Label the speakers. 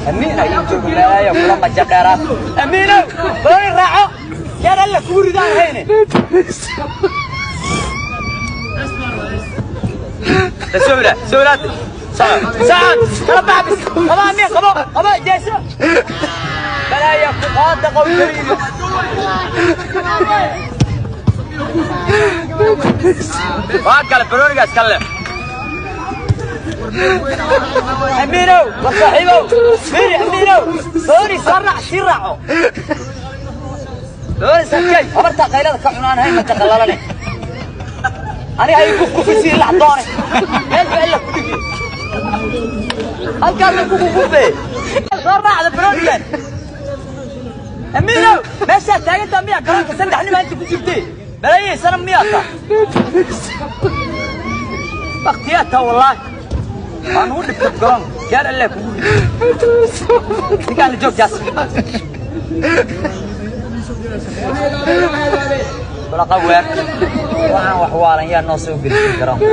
Speaker 1: Amiin ayuu joogo meelayo kula majaqeeraad. Amiinow, balooni raaco. Yar alla kugu ridaan hayne. سولة سولة سعد سعد ربع بس قبا أمين قبا قبا جيسو بلا يا قادة قوي وهكذا برونيغاس كلم أمينو وصاحبه فيري أمينو بوني سرع سرعه بوني سكي أمرتا قيلة كعنان هاي ما تقللني أنا هاي كوف كوف يصير لحظاني meel ba alla ku dhigi halkaasna ku kukufe soo raacda baronigan amiinow meeshaad taagantaa miyaa garoonka saddex nima inta ku jirtay balayaysana miyaa ta baktiyaa ta wallaahi waa nugu dhibtay garoonka gaar alle kugu dhibtay ninkaan la joogtaas balaqa weer waxaan wax waalan yaa noo soo gelisay garoonka.